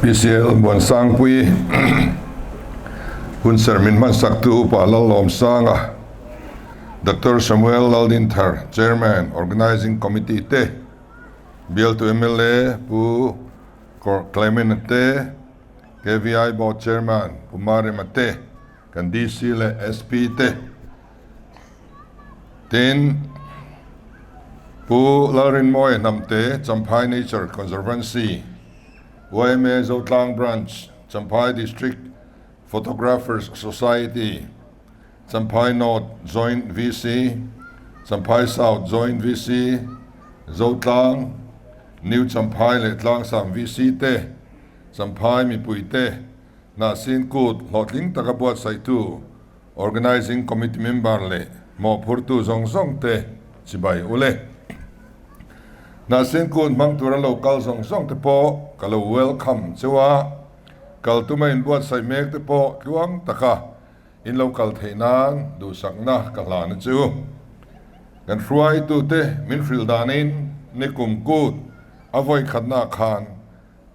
PCL Muansangpui hunserh min hmansaktu Upa Lalawmsanga, Doctor Samuel Laldinthar, Chairman, Organising Committee te, Bialtu mla Pu Clement-a te, KVI Board Chairman Pu Marema te, kan DC leh SP te, tin Pu Lalrinmawia Hnamte, Champhai Nature Conservancy, yma Zotlang Branch, Champhai District Photographers Society, Champhai North Joint VC, Champhai South Joint VC, Zotlang, New Champhai leh Tlangsam VC te, Champhai mipui te, Hnahsin Kut hlawhtling taka buatsaihtu Organising Committee member leh mawhphurtu zawng zawng te chibai u le. Hnahsin Kut hmang tura lo kal zawng zawng te pawh ka lo welcome cheu a, kal tuma inbuatsaih mek te pawh tluang taka in lo kal theih nan duhsakna ka hlan a chu. Kan hruaitute min hrilh danin nikum kut a vawikhatnaah khan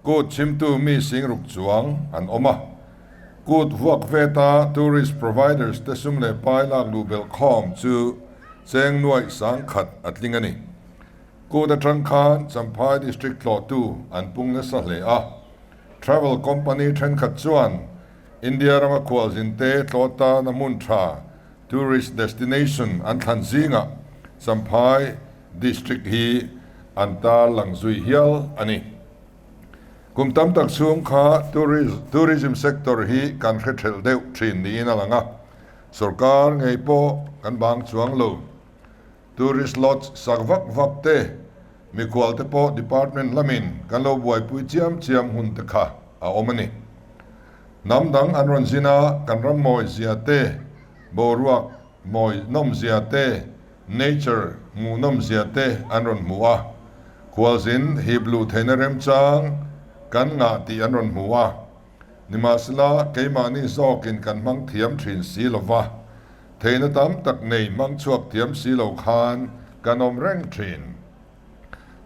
Kut chhimtu mi singruk chuang an awm a, kut vuak veta tourist providers te sum leh pai lak luh belh khawm chu cheng nuaih sang khat a tling a ni. Kut atang khan Champhai District tlawhtu an pung nasa hle a, travel company thenkhat chuan India rama khualzin te tlawh tana hmun tha tourist destination an thlan zingah Champhai District hi an tarlang zui hial a ni. Kum tam tak chhung kha tourism sector hi kan hre thelh deuh thin niin a lang a, sorkar ngei pawh kan bang chuang lo. Tourist lodge sak vak vak te, mikhual te pawh department lamin kan lo buaipui chiam chiam hun te kha a awm a ni. Hnam dang an rawn zin a, kan ram mawi zia te, boruak mawi nawm zia te, Nature hmuhnawm zia te an rawn hmu a, khualzin hip luh theihna remchang kan ngah tih an rawn hmu a. Nimahsela, keimahni zawkin kan hmang thiam thin si lo va, theihna tam tak nei hmang chhuak thiam si lo khan kan awm reng thin.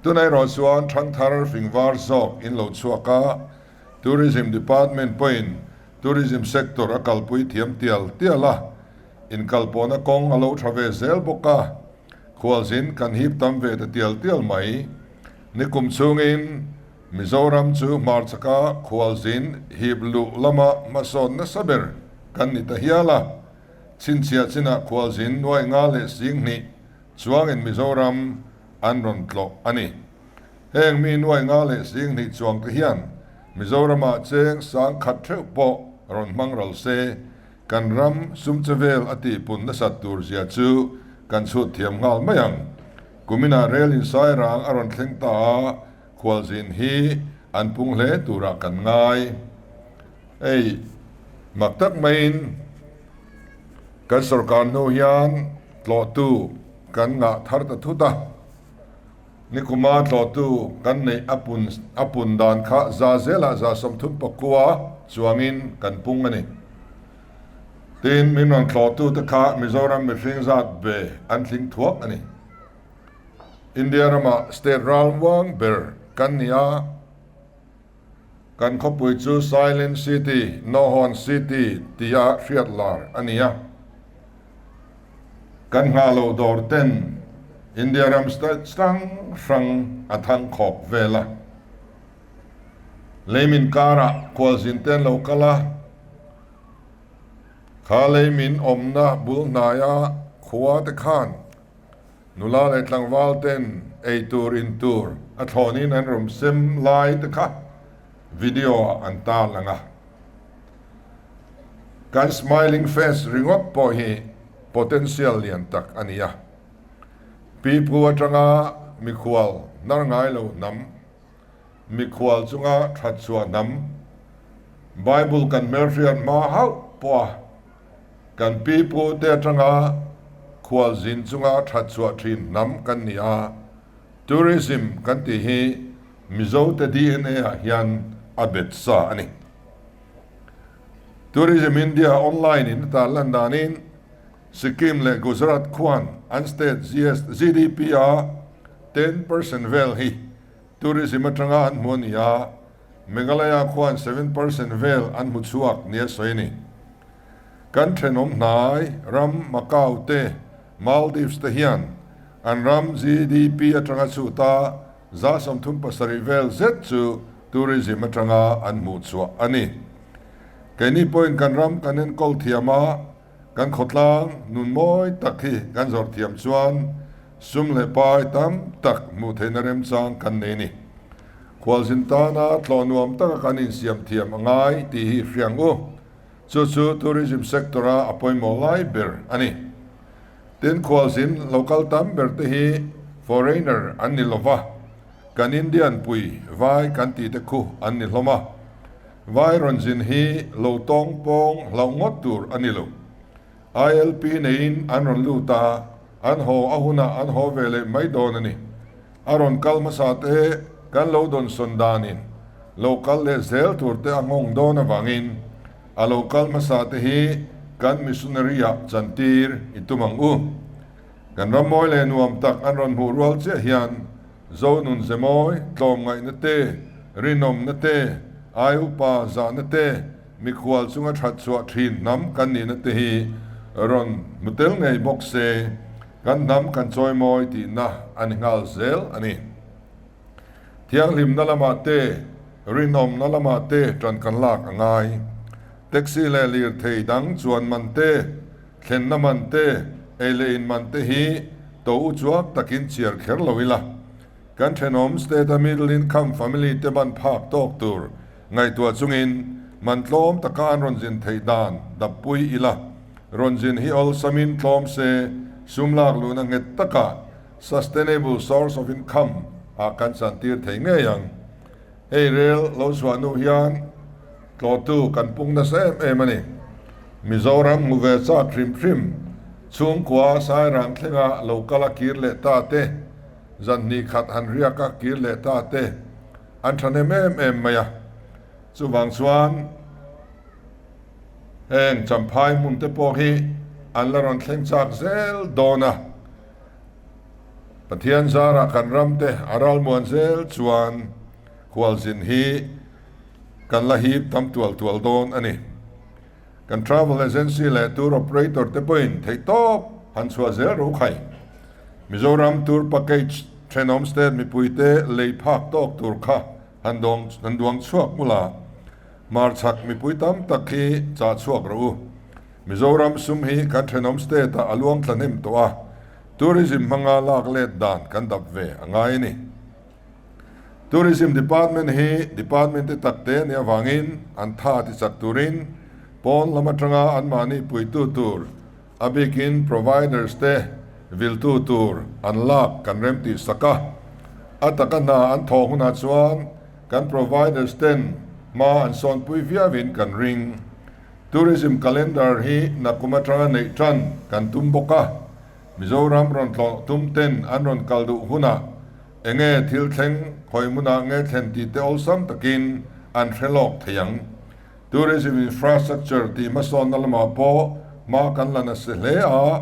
Tunah erawh chuan thangthar fingvar zawk in lo chhuak a, Tourism Department pawhin Tourism sector a kalpui thiam tial tial a, Inkalpawhna kawng a lo tha ve zel bawk a, khualzin kan hip tam ve ta tial tial mai. Nikum chhungin Mizoram chu hmarchaka khualzin hip luh lama hmasawn nasa ber kan ni ta hial a, chhinchhiah chinah khualzin nuai nga leh 2000 chuangin Mizoram an rawn tlawh a ni. Heng mi nuai nga leh 2000 chuang te hian Mizoramah cheng 1000 theuh pawh rawn hmang ral se, Kan ram sum che vel a tihpun nasat tur zia chu kan chhut thiam nghal mai ang. Kuminah rel insai rang a rawn thleng ta a, khualzin hi an pung hle turah kan ngai. Hei, mak tak maiin kan sorkar hnu hian tlawhtu kan ngah thar ta thut a. Nikuma tlawhtu kan neih a pun a pun dan kha za zelah 39% chuangin kan pung a ni. Tin, min rawn tlawhtu te kha Mizoram mihring zat ve an tling thuak a ni. India ramah state ralmuang ber kan ni a, kan khawpui chu Silent City, Nohawn City tia hriat lar a ni a. Kan nghah loh dawr ten India ram state hrang hrang a thang khawk vel a. Leimin karah khualzin te an lo kal a, kha leimin awmna bul hnaia khua te khan nula leh tlangval ten ei tur in tur a thlawnin an rawn sem lai te kha video ah an tarlang a. Kan smiling face ringawt pawh hi potential lian tak a ni a. Pipu atanga mikhual hnar ngai lo hnam, mikhual chunga that chhuah hnam, Bible kan hmelhriat hma hauh pawha kan pipu te atanga khual zin chunga that chhuah thin hnam kan ni a. Tourism kan tih hi Mizote DNA ah hian a bet sa a ni. Tourism India online in a tarlan danin Sikkim leh Gujarat khuan an state GDP a 10% vel hi tourism atanga an hmu a ni a. Meghalaya khuan 7% vel an hmu chhuak nia sawi a ni. Kan thenawm hnai ram Macau te, Maldives te hian an ram GDP atanga chhuta 37% vel zet chu tourism atanga an hmuh chhuah a ni. Keini pawhin kan ram kan enkawl thiam a, kan khawtlang nun mawi tak hi kan zawrh thiam chuan sum leh pai tam tak hmuh theihna remchang kan nei a ni. Khualzin tana tlawh nuam taka kan insiam thiam a ngai tih hi hriang u. Chu chu tourism sector a a pawimawh lai ber a ni. Tin, khualzin lo kal tam ber te hi foreigner an ni lova, kan Indian pui vai kan tih te khu an ni hlawm a. Vai rawn zin hi lo tawng pawng hlauh ngawt tur a ni lo. ILP neiin an rawn lut a, an haw a hunah an haw ve leh mai dawn a ni. A rawn kal hmasa te kan lo dawnsawn danin lo kal leh zel tur te a nghawng dawn avangin a lo kal hmasa te hi kan missionary ah chantir i tum ang u. Kan ram mawi leh nuam tak an rawn hmuh rual chiah hian Zonun ze mawi, tlawmngaihna te, rinawmna te, ai upa zahna te, mikhual chunga that chhuah thin hnam kan nihna te hi rawn hmu tel ngei bawk se, kan hnam kan chawi mawi tihna a ni nghal zel a ni. Thianghlimna lamah te, rinawmna lamah te tan kan lak a ngai. Taxi leh lirthei dang chuan man te, Thlenna man te, ei leh in man te hi to u chuak takin chiar kher lo ila. Kan thenawm state a middle income family te ban phak tawk tur ngaihtuah chungin man tlawm taka an rawn zin theih dan dappui ila. Rawn zin hi awlsamin tlawm se sum lak luhna nghet takah sustainable source of income ah kan chantir thei ngei ang. Hei rel lo chhuah hnu hian tlawhtu kan pung nasa em em a ni. Mizoram hmu ve chak hrim hrim, chhungkua Sairang thlenga lo kal a kir leh ta te, zan hnih khat han riak a kir leh ta te an thahnem em em mai a. Chuvang chuan heng Champhai hmun te pawh hi an la rawn thleng chak zel dawn a. Pathian zarah kan ram te a ralmuan zel chuan khualzin hi kan la hip tam tual tual dawn a ni. Kan travel agency leh tour operator te pawhin theihtawp han chhuah zel ro khai. Mizoram tour package thenawm state mipuite lei phak tawk tur kha han han duang chhuak mula hmarchhak mipui tam tak hi chah chhuak rawh u. Mizoram sum hi kan thenawm state ah a luang thla hnem tawh a, tourism hmanga lak let dan kan dap ve a ngai a ni. Tourism Department hi department te tak te nih avangin an tha ti chak turin pawn lam atanga anmahni puitu tur, a bikin providers te viltu tur an lak kan remtih sak a. A taka hna an thawh hunah chuan kan providers ten hma an sawnpui viauin kan ring. Tourism calendar hi nakum atanga neih tan kan tum bawk a, Mizoram rawn tlawh tum ten an rawn kal duh hunah enge thil thleng hawi hmunah nge thlen tih te awlsam takin an hre lawk thei ang. Tourism infrastructure tih hmasawnna lamah pawh hma kan la nasa hle a,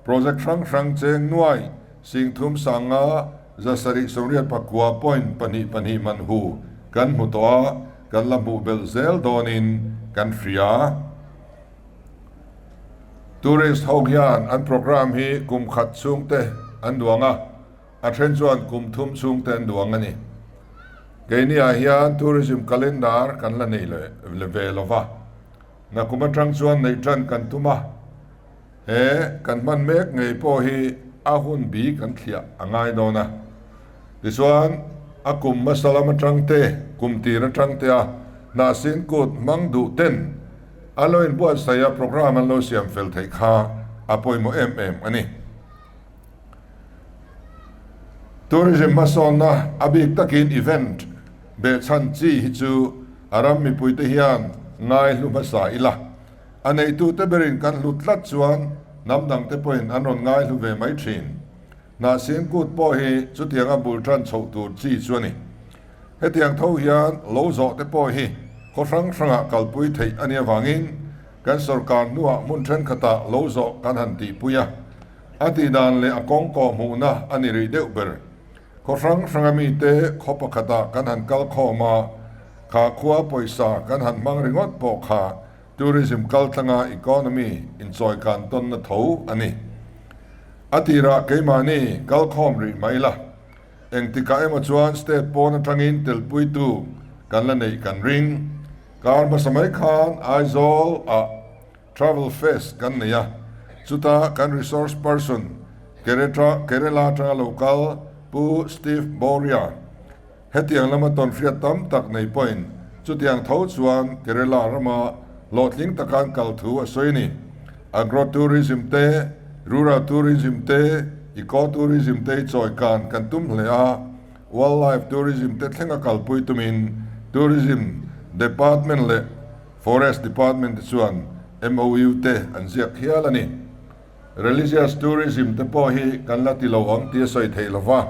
project hrang hrang cheng nuai 30 sanga 789.22 man hu kan hmu tawh a, kan la hmuh belh zel dawnin kan hria. Tourist ho hian an programme hi kum khat chhungte an duang a, a then chuan kum thum chhungte an duang a ni. Keiniah hian tourism calendar kan la nei ve lo va, nakum atang chuan neih tan kan tum a. He kan hman mek ngei pawh hi a hun bi kan thliah a ngai dawn a. Tichuan, a kum hmasa lam atang te, kum tir atang te a hnahsin kut hmang duh ten an lo inbuatsaih a programme an lo siam fel theih kha a pawimawh em em a ni. Tourism hmasawnna a bik takin event behchhan chi hi chu a ram mipuite hian ngai hlu hmasa ila. A neitute berin kan hlut tlat chuan hnam dangte pawhin an rawn ngaihlu ve mai thin. Hnahsin kut pawh hi chutianga bul tan chhoh tur chi chu a ni. Hetiang tho hian lo zawh te pawh hi khaw hrang hrangah kalpui theih a nih avangin kan sorkar hnuah hmun thenkhatah lo zawh kan han tihpui a. A tihdan leh a kawng kawh hmuhna a ni rih deuh ber. Khaw hrang hranga mite khaw pakhatah kan han kal khawm a. Kha khua pawisa kan han hmang ringawt pawh kha tourism kaltlanga economy inchawikan tawnna tho a ni. A tirah keimahni kalkhawm rih mai la. Engtikah emaw chuan state pawn atangin telpuitu kan la neih kan ring. Kar hmasa mai khan Aizawl ah Travel Fest kan nei a, chuta kan resource person Kerela atanga lo kal Pu Steve Boria hetiang lama tawnhriat tam tak nei pawhin chutiang tho chuan Kerela rama hlawhtling taka an kal thu a sawi a ni. Agro tourism te, rural tourism te, eco tourism te hi chawikan kan tum hle a, wildlife tourism te thlenga kalpui tumin Tourism Department leh Forest Department te chuan MOU te an ziak hial a ni. Religious tourism te pawh hi kan la ti lo ang tih a sawi theih lo va,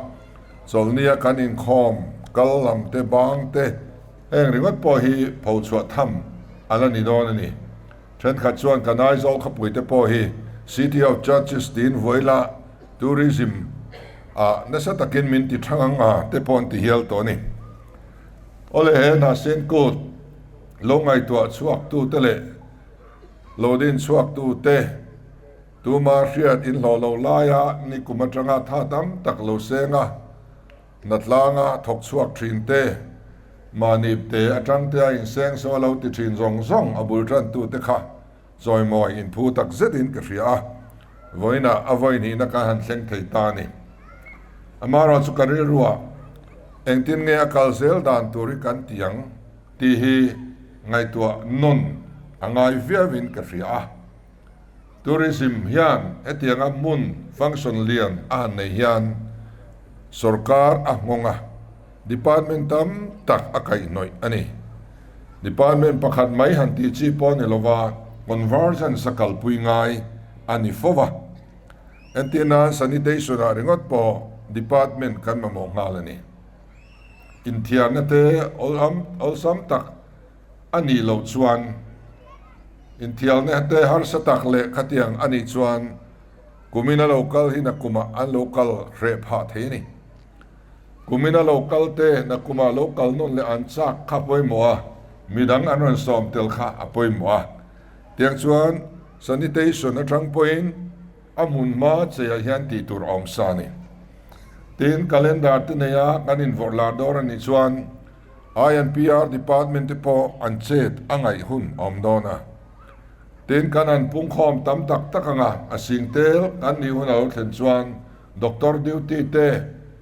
chawlhnia kan inkhawm kal lam te bang te heng ringawt pawh hi pho chhuah tham a la ni dawn a ni. Thenkhat chuan kan Aizawl khawpui te pawh hi City of Churches tiin vuaila tourism ah nasa takin min ti thang ang a te pawh an ti hial tawh a ni. Awle he Hnahsin Kut lo ngaihtuah chhuak tu te leh lo din chhuak tu te tuma hriat in hlawh lo laia nikum atanga tha tam tak lo seng a, hnatlanga thawk chhuak thin te, mahni te atang te a inseng saw a lo ti thin zawng zawng a bul tan tu te kha chawimawi inphu tak zet in ka hria a, vawiinah a vawi hnihna kan han thleng thei ta a ni. Amaherawhchu chu ka rilruah engtin nge a kal zel dan tur hi kan ti ang tih hi ngaihtuah nawn a ngai viauin ka hria a. Tourism hian hetianga hmun function lian a han nei hian sorkar a nghawng a, department tam tak a kaihhnawih a ni. Department pakhat mai han tih chi pawh ni lova convergence a kalpui ngai a ni fo va. Entir nan sanitation ah ringawt pawh department kan mamawh nghal a ni. Inthiarna te awlsam tak a nih loh chuan inthialna te harsa tak leh khatiang a nih chuan kumin a lo kal hi nakumah an lo kal hreh phah thei a ni. Kumin a lo kal te nakumah lo kal nawn leh an chak kha pawimawh a, midang an rawn sawm tel kha a pawimawh a. Tiang chuan sanitation atang pawhin a hmun hma cheiah hian tih tur a awm sa a ni. Tin, calendar te neia kan invawrh lar dawr a nih chuan INPR department te pawh an chet a ngaih hun a awm dawn a. Tin, kan han pungkhawm tam tak tak ang a, a sing tel kan nih hun a lo thlen chuan doctor duty te,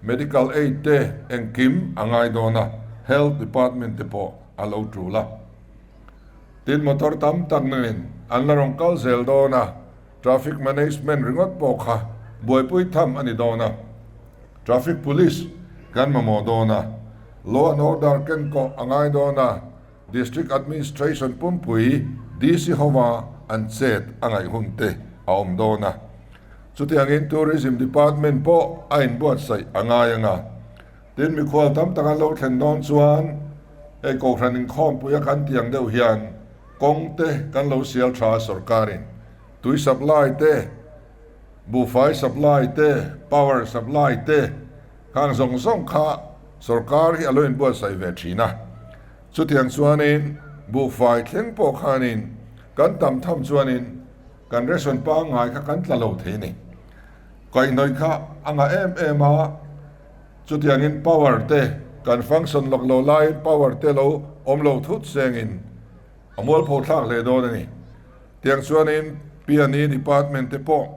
medical aid te engkim a ngai dawn a, health department te pawh a lo tul a. Tin, motor tam tak nen an la rawn kal zel dawn a, traffic management ringawt pawh kha buaipui tham a ni dawn a. Traffic Police kan mamawh dawn a, Law and Order ken kawh a ngai dawn a, District Administration pumpui DC hova an chet a ngaih hun te a awm dawn a. Chutiangin Tourism Department pawh a inbuatsaih a ngai ang a. Tin, mikhual tam tak an lo thlen dawn chuan hei Kohhran inkhawmpui a kan tih ang deuh hian kawng te kan lo sial tha a sorkarin tui supply te, Buhfai supply te, power supply te, khang zawng zawng kha sorkar hi a lo inbuatsaih ve thin a. Chutiang chuanin buhfai thleng pawh khanin kan tam tham chuanin kan ration pangngai kha kan tla lo thei a ni. Kaihhnawih kha a ngah em em a, chutiangin power te kan function lawk lo laiin power te lo awm lo thut sengin a mualpho thlak hle dawn a ni. Tiang chuanin P&E Department te pawh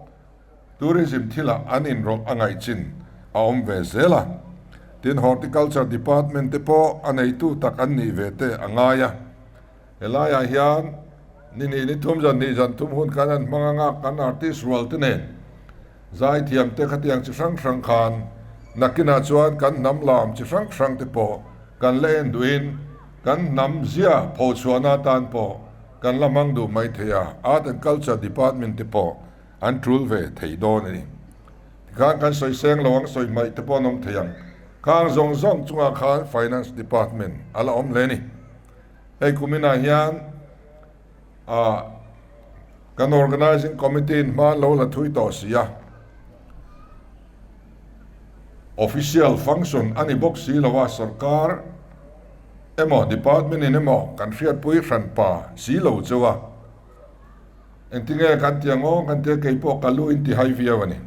Tourism thilah an inrawlh a ngaih chin a awm ve zel a. Tin, Horticulture Department te pawh a neitu tak an nih ve te a ngai a. Helaiah hian ni hnih ni thum zan hnih zan thum hun khan an hmang anga kan artist rual te nen zaithiam te khatiang chi hrang hrang khan nakinah chuan kan hnam lam chi hrang hrang te pawh kan la en duhin kan hnam zia phochhuahna atan pawh Kan la hmang duh mai thei a, Art and Culture Department te pawh an tul ve thei dawn a ni. Tikhan kan sawi seng lo ang, sawi hmaih te pawh an awm thei ang. Khang zawng zawng chungah khan Finance Department a la awm hle a ni. Hei kuminah hian ah kan Organising Committee in hma an lo la thui tawh si a, Official function a ni bawk si lo a, sorkar. emaw department in emaw kan hriatpui hranpa si lo cheu a. Engtinge kan ti ang aw kan tia kei pawh ka lu in ti hai viau a ni.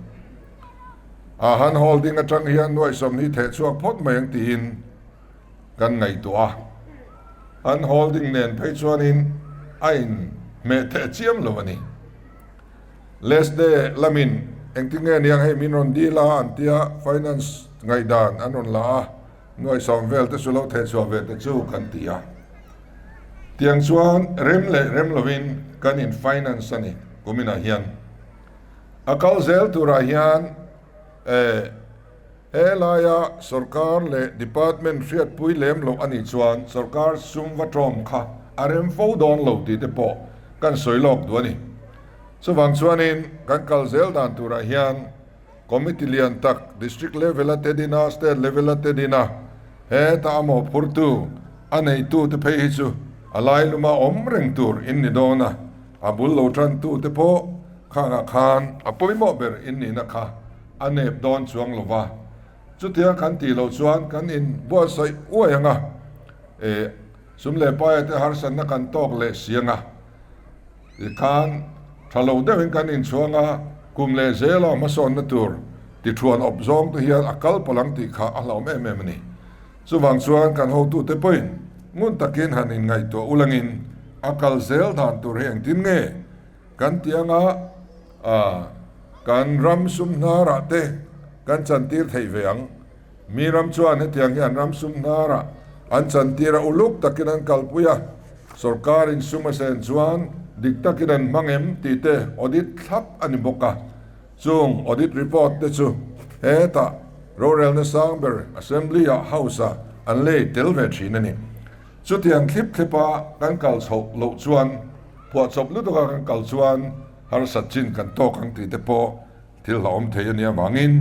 A han holding atang hian nuaih 20 theh chhuak phawt mai ang tiin kan ngaihtuah a. An holding nen phei chuanin a in hmeh theh chiam lo a ni. Lesde lamin engtinge niang hei min rawn dil a an tia finance ngaihdan an rawn la a. Nuai 10 vel te chu lo theh chhuah ve te chu kan ti a. Tiang chuan rem leh rem lovin kan in finance a ni kuminah hian. A kal zel turah hian eh he laia sorkar leh department hriatpui lem loh a nih chuan sorkar sum va tawm kha a rem fo dawn lo tih te pawh kan sawi lawk duh a ni. Chuvang chuanin kan kal zel dan turah hian Committee lian tak District level a te din a, State level a te din a, heta a mawhphurtu, a neitu te phei hi chu a lailuma awm reng tur in ni dawn a, a bul lo tantu te pawh khangah khan a pawimawh ber in nihna kha a nep dawn chuang lo va, chutia kan tih loh chuan kan in buatsaih uai ang a, eh sum leh paia te harsatna kan tawk leh si ang a. Tikhan tha lo deuhin kan inchhuang a, kum leh zela hmasawnna tur tithuan awp zawng te hian a kal palh ang tih kha a hlauhawm em em a ni. Chuvang chuan kan hotute pawhin ngun takin han inngaihtuah ulangin a kal zel dan tur hi engtin nge kan ti anga kan ram sum hnarah te kan chantir theih ve ang. Mi ram chuan hetiang hi an ram sum hnarah an chantir a, uluk takin an kalpui a, sorkarin sum a sen chuan dik takin an hmang em tih te audit thlap a ni bawk a. Chung audit report te chu hetah rorelna sang ber Assembly-ah House-ah an lei tel ve thin a ni. Chutiang thlip thlepa kan kal chhoh loh chuan phuahchawp lutuka kan kal chuan harsat chin kan tawk ang tih te pawh Thil hlauhawm thei a nih avangin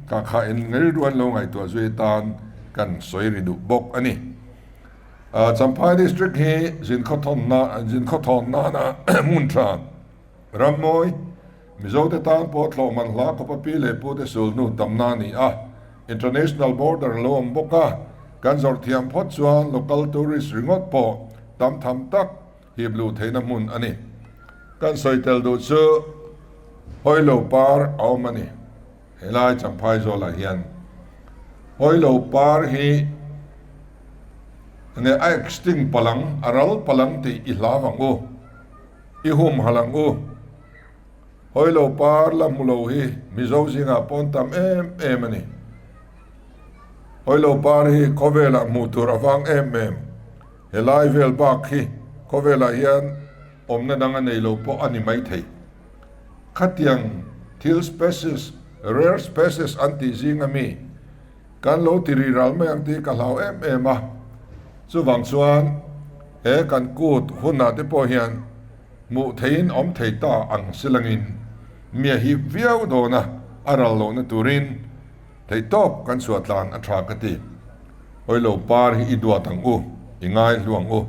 ka kha en rilru an lo ngaihtuah zui atan kan sawi ri duh bawk a ni. Champhai District hi zinkhawthawnna zinkhawthawn nana hmun tha rammawi Mizote tan pawh thlawh man hla khawpa pi leh pute sulhnu tamna a ni a, International border a lo awm bawk a, kan zawrh thiam phawt chuan local tourist ringawt pawh tam tham tak Hip luh theihna hmun a ni. Kan sawi tel duh chu Hawilo par a awm a ni. Helai Champhai zawlah hian Hawilo par hi nge a extinct palang, a ral palang tih i hlau ang u, i humhalh ang u. Hawilo par la hmu lo hi Mizo zingah pawn tam em em a ni. Hawilo par hi khawvelah hmuh tur a vang em em. Helai vel bak hi khawvelah hian awmna dang a nei lo pawh a ni maithei. Khatiang thil species, rare species an tih zing ami kan lo ti ri ral mai ang tih ka hlau em em a. Chuvang chuan he kan kut hunah te pawh hian hmuh theihin awm thei ta ang silangin mi a hip viau dawn a, a ral lohna turin Theihtawp kan chhuah tlan a tha ka ti. Hawilo par hi i duat ang u, i ngai hlu ang u.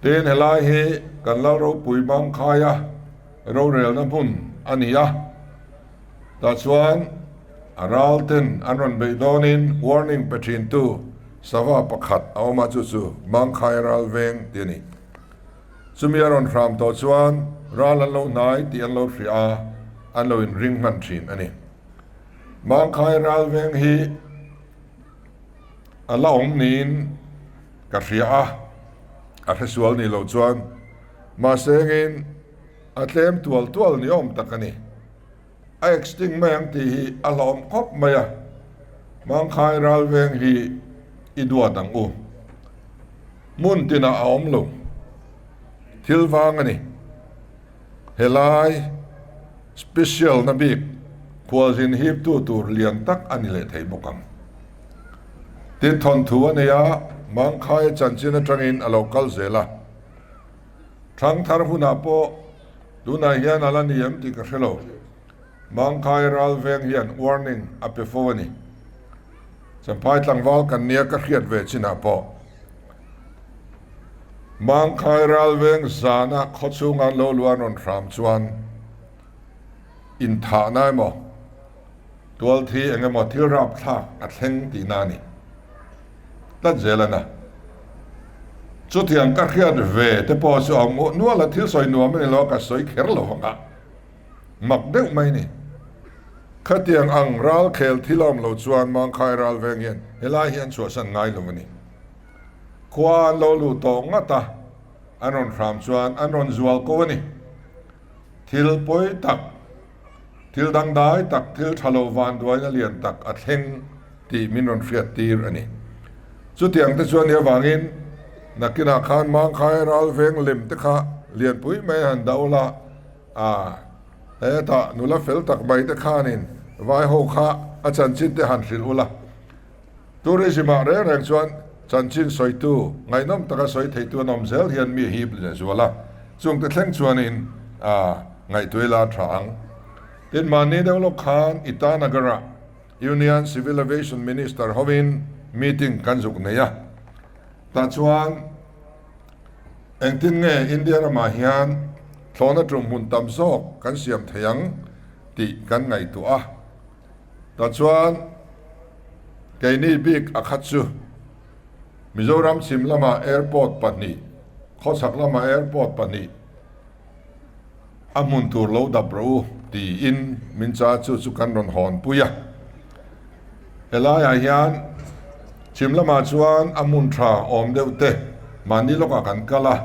Tin, helai hi kan lal ropui Mangkhaia rorelna hmun a ni a. Tah chuan a ral ten an rawn beih dawnin warning pe thintu sava pakhat a awm a, chu chu Mangkhaia ral veng tih a ni. Chumi a rawn hram tawh chuan ral an lo hnai tih an lo hria a, an lo inring hman thin a ni. Mangkhai ralveng hi a la awm niin ka hria a, a hresual nih loh chuan mahse engin a tlem tual tual ni awm tak a ni. A extinct mai ang tih hi a hlauhawm khawp mai a, Mangkhai ralveng hi i duat ang u. Hmun tinah a awm lo. Thil vang a ni. Helai special na bik khualzin hiptu tur lian tak a ni leh thei bawk ang. Tin thawnthu a nei a, Mangkhaia chanchin atangin a lo kal zel a. Thangthar hunah pawh tunah hian a la ni em tih ka hre lo. Mangkhai ral veng hian warning a pe fo a ni. Champhai tlangval kan nia ka hriat ve chinah pawh Mangkhai ral veng zana khawchhung an lo luan rawn hram chuan inthahna emaw tualthi eng emaw thil rapthlak a thleng tihna a ni tlat zel a na. Chutiang ka hriat ve te pawh chu a awm nual a, thil sawi nuam a ni lo a, ka sawi kher lo vang a, mak deuh mai ni. Khatiang ang ral khel thil a awm lo chuan Mangkhai ral veng hian helai hi an chhuahsan ngai lo a ni. Khua an lo luh tawh ngat a, an rawn hram chuan an rawn zual ko a ni. Thil pawi tak, thil dangdai tak, thil tha lo vanduaina lian tak a thleng tih min rawn hriat tir a ni. Chutiang te chuan nih avangin nakinah khan Mangkhai ral veng lem te kha lianpui mai han do la a, hetah nula fel tak mai te khanin vai ho kha a chanchin te han hrilh ula. Tourism ah reng reng chuan chanchin sawitu, ngaihnawm taka sawi theitu an awm zel hian mi a hip lehzual a, chungte thleng chuanin ngaihtuah ila a tha ang. Tin, mahni deuh lawk khan Itanagar-ah Union Civil Aviation Minister hovin meeting kan zuk nei a, tah chuan engtin nge India ramah hian thlawhna tum hmun tam zawk kan siam thei ang tih kan ngaihtuah a. Tah chuan keini bik a khat chu Mizoram chhim lamah airport pahnih, khawchhak lamah airport pahnih a hmun tur lo dap rawh u tiin min cha chu chu kan rawn hawn pui a. Helaiah hian chhim lamah chuan a hmun tha awm deuh te mahni lawkah kan kal a,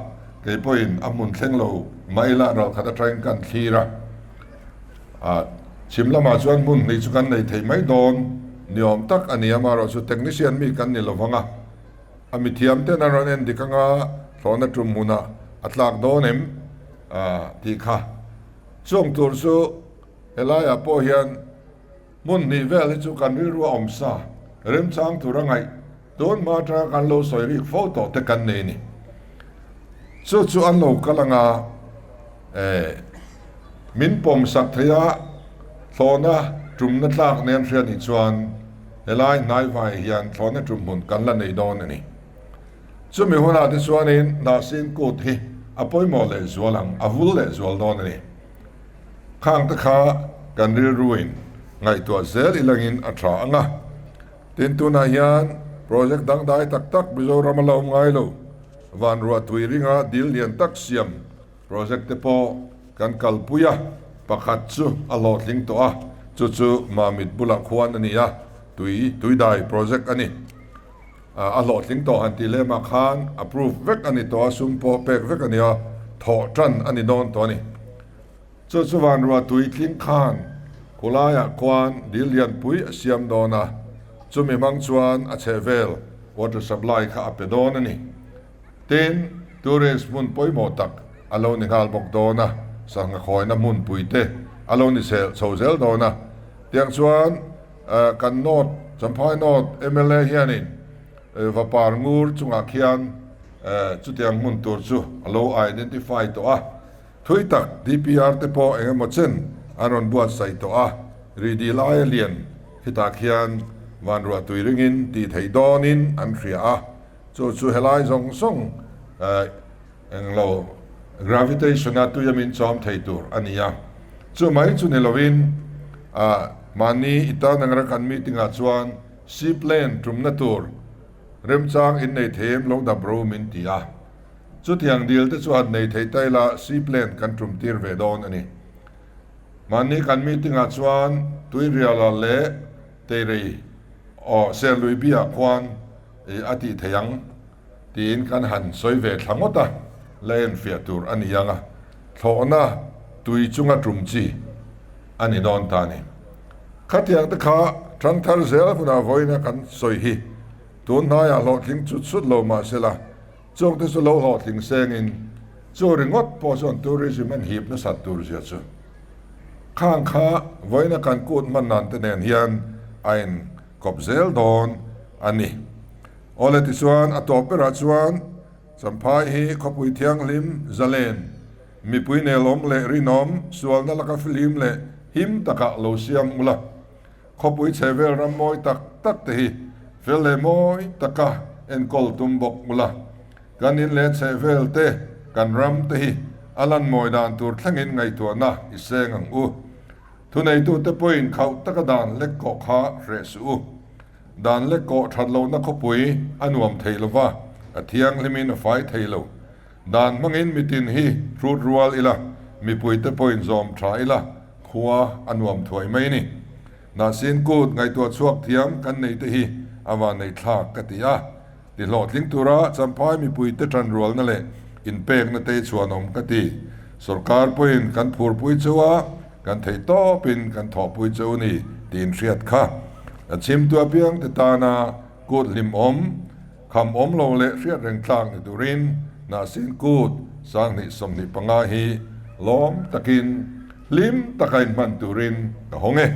kei pawhin a hmun thleng lo mah ila ralkhat atangin kan thlir a. A chhim lamah chuan hmun hnih chu kan nei thei mai dawn ni awm tak a ni a, amaherawhchu technician mi kan ni lo vang a, a mithiam ten an rawn en dik anga thlawhna tum hmunah a tlak dawn em tih kha. Chung tur chu helaiah pawh hian Hmun hnih vel hi chu kan rilru a awm sa, remchang tur a ngaih tun hma atanga kan lo sawi rik fo tawh te kan nei a ni. Chu chu an lo kal anga eh min pawm sak thei a, thlawhna tumna tlak nen hria nih chuan helai hnaivai hian thlawhna tum hmun kan la nei dawn a ni. Chumi hunah te chuanin Hnahsin kut hi a pawimawh lehzual ang, a vul lehzual dawn a ni. Khang te kha kan rilruin ngaihtuah zel ilangin a tha ang a. Tin, tunah hian project dangdai tak tak Mizoram a la awm ngai lo. Van ruah tui ringa dil lian tak siam project te pawh kan kalpui a, pakhat chu a hlawhtling tawh a, chu chu Mamit bulah khuan a ni a, tui tuidai project a ni. A hlawhtling tawh han tih lemah khan approve vek a ni tawh a, sum pawh pek vek a ni a, thawh tan a ni dawn tawh a ni. Chu chu vanrua tui tling khan khulaiah khuan dil lianpui a siam dawn a, chumi hmang chuan a chhehvel water supply kha a pe dawn a ni. Tin, tourist hmun pawimawh tak a lo ni nghal bawk dawn a, sangha khawina hmunpui te a lo ni chho zel dawn a, tiang chuan Kan North, Champhai North mla hianin Vapar ngur chungah khian chutiang hmun tur chu a lo identify tawh a. Thui tak DPR te pawh eng emaw chen an rawn buatsaih tawh a, rih laia lian khitah khian vanruah tui ringin tih theih dawnin an hria a, chu chu helai zawng zawng Englo gravitation-a tuia min chawm thei tur a ni a. Chu mai chu ni lovin, mahni i tan angra kan meeting-ah chuan seaplane tumna tur remchang in nei thei em lo dap ro min ti a. Chutiang dil te chu han nei thei ta ila seaplane kan tum tir ve dawn a ni. Mahni kan meeting-ah chuan Tuiriala leh Teirei, aw Serluibi-ah khuan a tih thei ang. Tiin kan han sawi ve thla ngawt a, la enfiah tur a ni ang a, thlawhna tui chunga tum chi a ni dawn ta a ni. Khatiang te kha ṭhangthar zel hunah vawiina kan sawi hi tun hnaiah hlawhtling chut chut lo mah sela, chung te chu lo hlawhtling sengin chu ringawt pawh chuan tourism an hip nasat tur zia chu khang kha vawiina kan kut hman nan te nen hian a inkawp zel dawn a ni. Awle tichuan a tawp berah chuan Champhai hi khawpui thianghlim, zalen, mipui nelawm leh rinawm, sualna laka fihlim leh him takah lo siam ula. Khawpui chhehvel ram mawi tak tak te hi fel leh mawi taka enkawl tum bawk ula. Kan in leh chhehvel te, kan ram te hi a lan mawi dan tur thlengin ngaihtuahna i seng ang u. Thuneitute pawhin khauh taka dan lek kawh kha hreh suh u. Dan leh kawh that lohna khawpui a nuam thei lo va. A thianghlimin a fai thei lo. Dan hmangin mitin hi hrut rual ila, mipuite pawhin zawm tha ila, khua a nuam thuai mai ni. Hnahsin kut ngaihtuah chhuak thiam kan nei te hi a vanneihthlak ka ti a. Ti hlawhtling tura Champhai mipuite tanrualna leh inpekna te chhuanawm ka ti. Sorkar pawhin kan phurpui cheu a, kan theih tawpin kan thawhpui cheu ni tiin hriat kha. A chhimtu apiangte tana kut hlimawm, kham awm lo leh hriat reng tlak ni turin Hnahsin kut 2025 hi lawm takin hlim taka inhman turin ka hawng e.